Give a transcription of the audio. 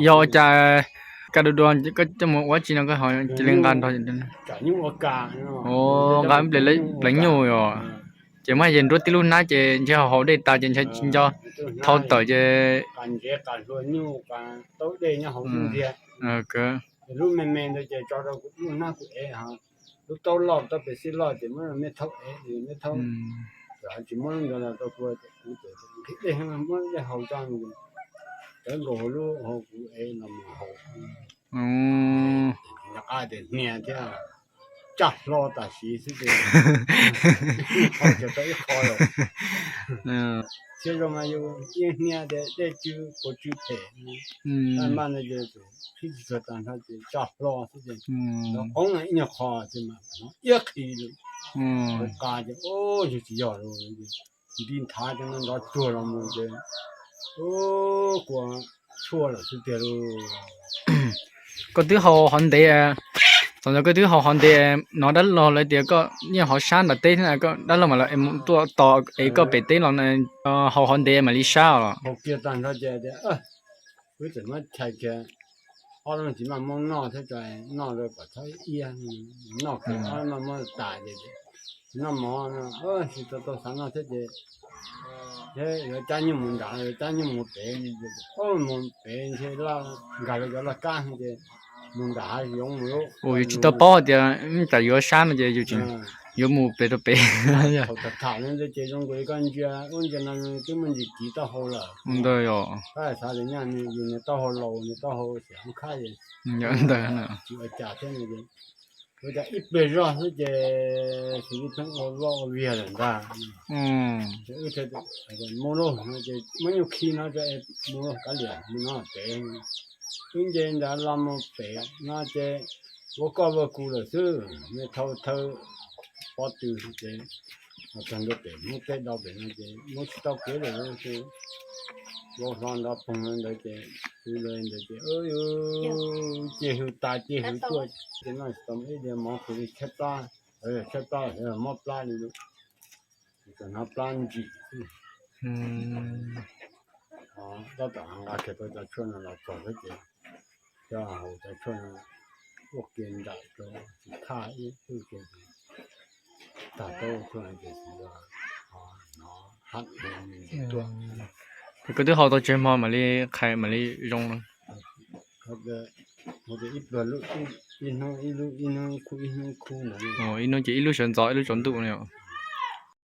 Yog ua cas koj dua dua koj coj mus ua tsi no koj ho cia li nqa nrog? Nqa pleev nyuj yom. Ces muab yawg nruab tib lub hnab ces ntshe haus dej tas ces ntshe tsis nco thau tawm ces. Lub me me ntawd ces tso rau kuv lub hnab kuv ev, lub taub loj taub pes xib loj ces muab mej thaub ev, mej thaub, tsis muab lub ntawd los rau kuv, kuv ces nqhis dej muab dej haus tso, cov nkaus hauv lub hauv kuv ev los mus haus. Nqa tias hnia thiab, tsaj hlo tam sim xwb ces haus tsis tau ib qho lawm. Thiab zoo mas yus yeej hnia tias dej tsw puas tsw phem, maj ntawd ces txawm sib tsis tshua tag nrho ces tsaj hlo xwb ces, qoob ib nyuag qho ces mas iab qhi li, qa ces yog tsis yog lawm, nti nthav cov no nrov tsuag los mus ces kua tshuaj lawm xwb tiag lauj. Koj twb haus hov ntev, thaum ntawd koj twb haus hov ntev no dab laug lawv tias koj yeej hov sab nram teb thiab, koj dab laug mas lawv tuaj tos ev koj pem teb los haus hov ntev mam li sab os. Haus kiag tag nrho ces tias, wb txawm muab chais kiag ob lub tsis maj muab noj thiab, noj rau kom txhob iab, noj kiag ob lub maj muab tas ces noj mov no tsis tau tau xav noj thiab ces, thiab yuav cab nyuj mus nram, yuav cab nyuj mus pem, mus pem ntshe nkag rau cov laj kab ces mus nram hav zoov mus lawm. Yus tsis tau paub hais tias tsam yuav sab no ces yus tsis, yuav mus pem rau pem. Thaum tham tham li ntawd ces zoo nkaus li koj ntsia ub ntsia no twb muaj ntsis kiv taub hau lawm. Ntawd yog koj xav tias nyaj yus niag taub hau laus, niag taub hau xyam khab es ntawd tsis ua cas thiab no ces ua cas ib pliag zog xwb ces xws li pheej ua loj ua viag lawm ntag. Ces wb thiaj mus lauj no ces muab nyuj khi no ces mus lauj, kav liam mus no pem. Wb nce nrad los mus pem no ces ua koj ua kuv lawm xwb, niag thau thawb pob tw ces txog ntua pem muab teb do pem no ces mus tsis tau kev lawm ces ua hlo nrov poog ntawd ces, ntawd ces cia hws tas cia hws tuaj ces noj tsis tau ib diav mov, kuv li tshaib plab, tshaib plab mob plab li, txawm hnov plab ntsim xwb. Tab tom nqa kiag tau cov tshuaj no los txog xwb ces cov haus cov tshuaj no ua ke nram rau tsis thaj ib tug ces tag tau tshuaj no ces tuaj. Ces koj twb haus tau tsawg hmo mam li qhais mam li zoo no? Ib hnub ib lub, ib hnub ib khub ib hnub ib khub no. Ib hnub ces ib lub sawv ntxov ib lub tsaus ntuj no.